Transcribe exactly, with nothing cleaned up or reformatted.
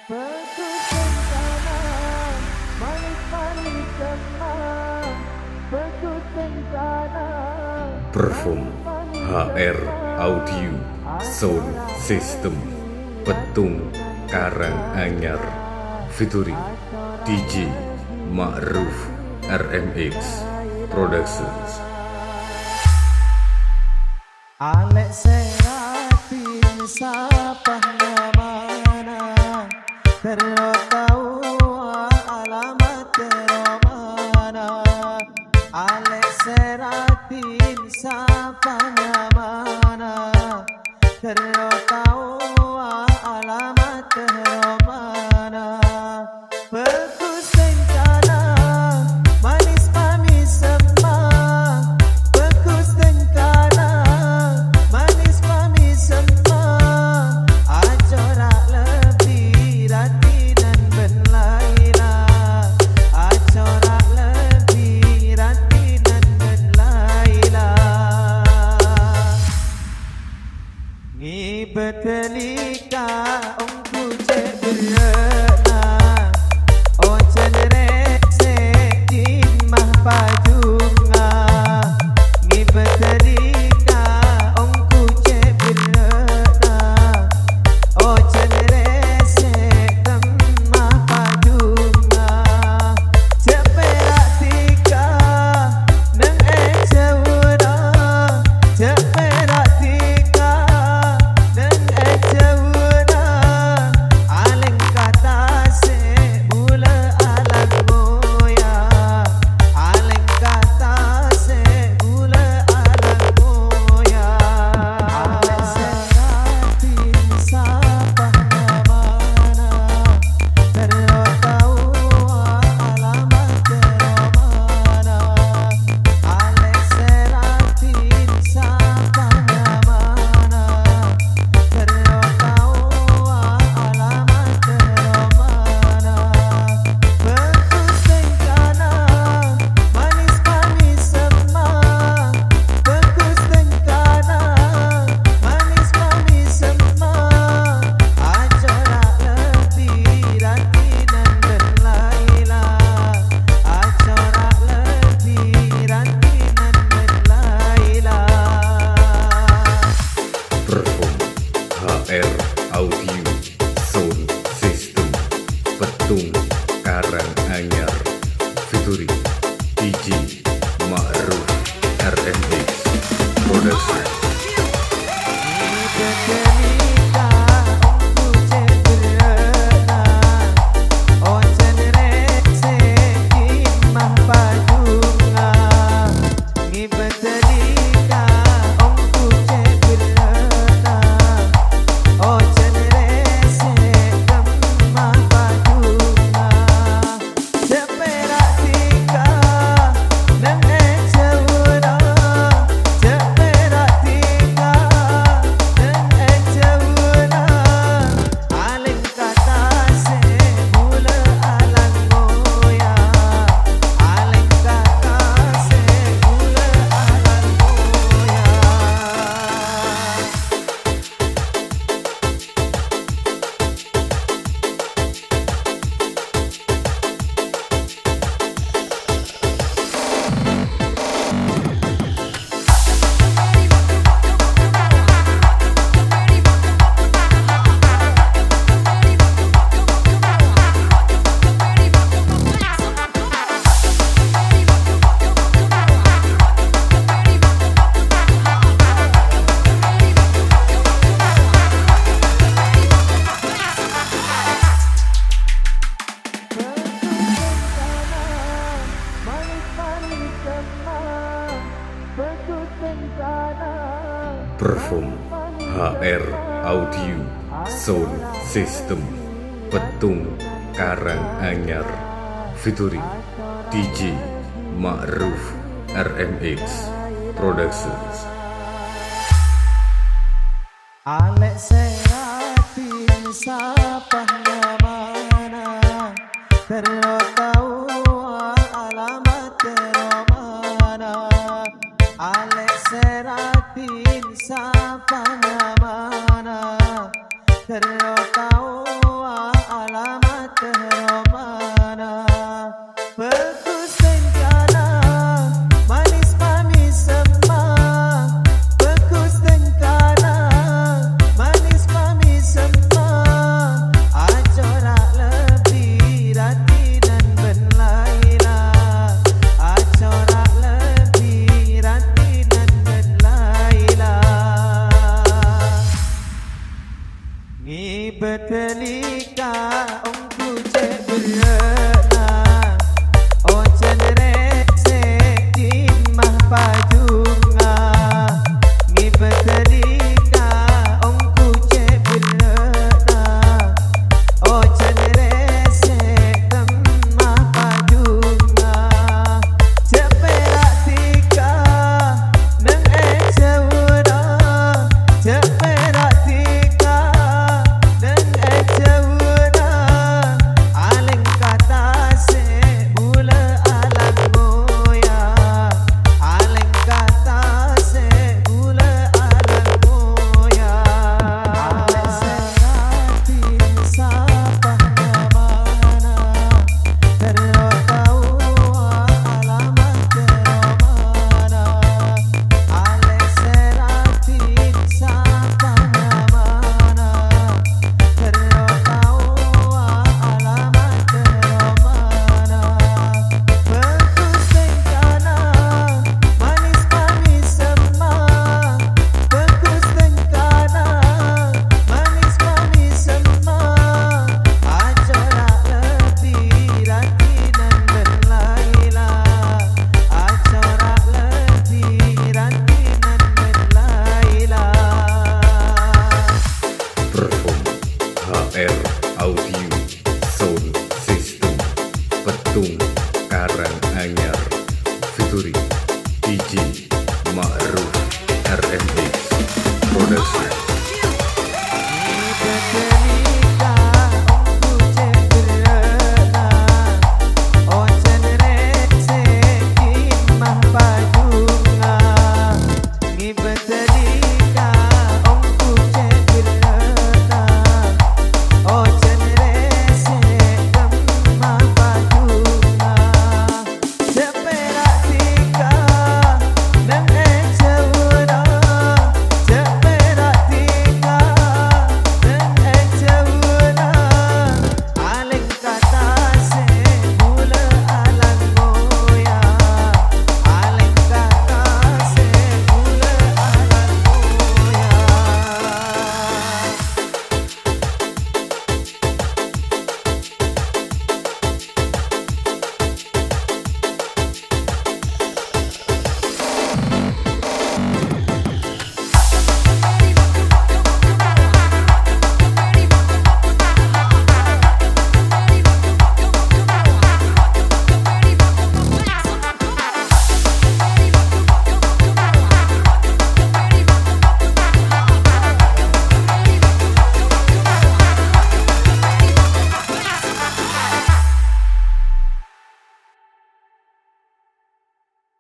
Bagus rencana, manis-manis demam. Bagus rencana, Perform manis-manis H R demam. Audio Sound System, Pettung, Karanganyar, featuring D J Ma'ruf R M X Productions. Alè' sè raddhin sapa nyamana, terro tao alamat romana. Alè' sè raddhin sapa nyamana, terro tao alamat romana. Bagus rencana, manis-manis semma. Bagus rencana, manis-manis semma. Acora' lebbi raddhinan bân Laila. Acora' lebbi raddhinan bân Laila. Ngibâdâ lika ongghu cè' berrâ'na, ojhân rèsè' dimma pajungnga. Ngibâdâ lika ongghu cè' berrâ'na, ojhân rèsè' dimma pajungnga. Jhâ' pèra' dhika neng è jhâuna, jhâ' pèra' dhika neng è jhâuna. Alèngka tasè' bulâ alang moya, alèngka tasè' bulâ alang moya. Alè' sè raddhin sapa nyamana, terro tao alamat romana. Alè' sè raddhin sapa nyamana, terro tao alamat romana. Bagus rencana, manis-manis semma. Bagus rencana, manis-manis semma. Acora' lebbi raddhinan bân Laila. Acora' lebbi raddhinan bân Laila. Perform H R Audio Sound System, Pettung, Karanganyar, featuring D J Ma'ruf R M X Production. Ngibâdâ lika ongghu cè' berrâ'na, ojhân rèsè' dimma pajungnga. Jhâ' pèra' dhika neng è jhâuna, jhâ' pèra' dhika neng è jhâuna. Alèngka tasè' bulâ alang moya, alèngka tasè' bulâ alang moya. Perform H R Audio Sound System, Pettung, Karanganyar, featuring D J Ma'ruf R M X Productions. Alè' sè raddhin sapa nyamana, terro tao alamat romana. Alè' sè raddhin sapa nyamana, terro tao Ngibâdâ lika ongghu cè' berrâ'.